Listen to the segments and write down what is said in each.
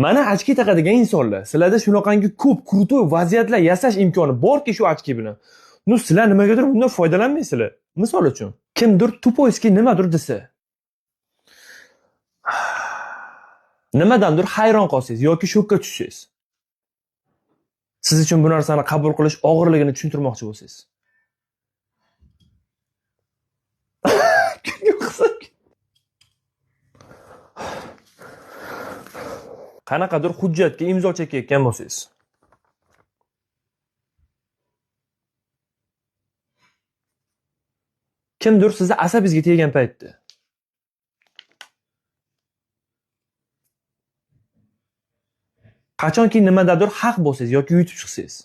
Mana ochki taqadigan insonlar, sizlarda shunaqangi ko'p крутой vaziyatlar yasash imkoni borki shu ochki bilan. Ну, sizlar nimagadir bundan foydalanmaysizlar. Misol uchun, kimdir тупойский nimadir desa, nimadandir hayron qolsangiz yoki shokka tushsangiz, siz uchun bu narsani qabul qilish og'irligini tushuntirmoqchi bo'lsangiz. Qanaqadir hujjatga imzo chekayotgan bo'lsangiz. Kimdir sizni asabingizga tegan paytda. Qachonki nimadadir haq bo'lsangiz yoki yutib chiqsangiz.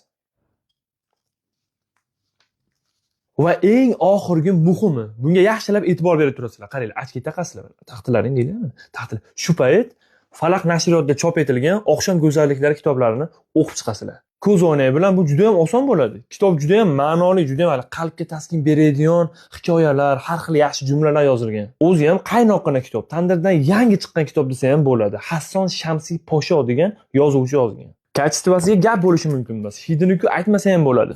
Va eng oxirgi muhimi, bunga yaxshilab e'tibor berib turasizlar. Qaranglar, ochki taqasizlar, taxtilaring deyilami? Taxtil. Shu payt Falaq nashriyotida chop etilgan Oqshom go'zalliklari kitoblarini o'qib chiqasizlar. Ko'z oynagi bilan bu juda ham oson bo'ladi. Kitob juda ham ma'noli, juda ham qalbga taskin beradigan hikoyalar, har xil yaxshi jumlalar yozilgan. O'zi ham qaynoqqina kitob, tandirdan yangi chiqqan kitob desa ham bo'ladi. Hasson Shamsiy Posho degan yozuvchi yozgan. Kачествosiga gap bo'lishi mumkin emas. Hidini-ku aytmasa ham bo'ladi.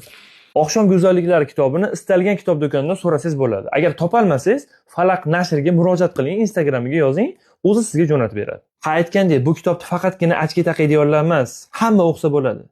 Oqshom go'zalliklari kitobini istalgan kitob do'konidan so'rasangiz bo'ladi. Agar topolmasangiz, Falaq nashrga murojaat qiling, Instagramiga yozing, o'zi sizga jo'natib beradi. Ha, aytgandek, bu kitobni faqatgina ochki taqiydiganlar emas, hamma o'qisa bo'ladi.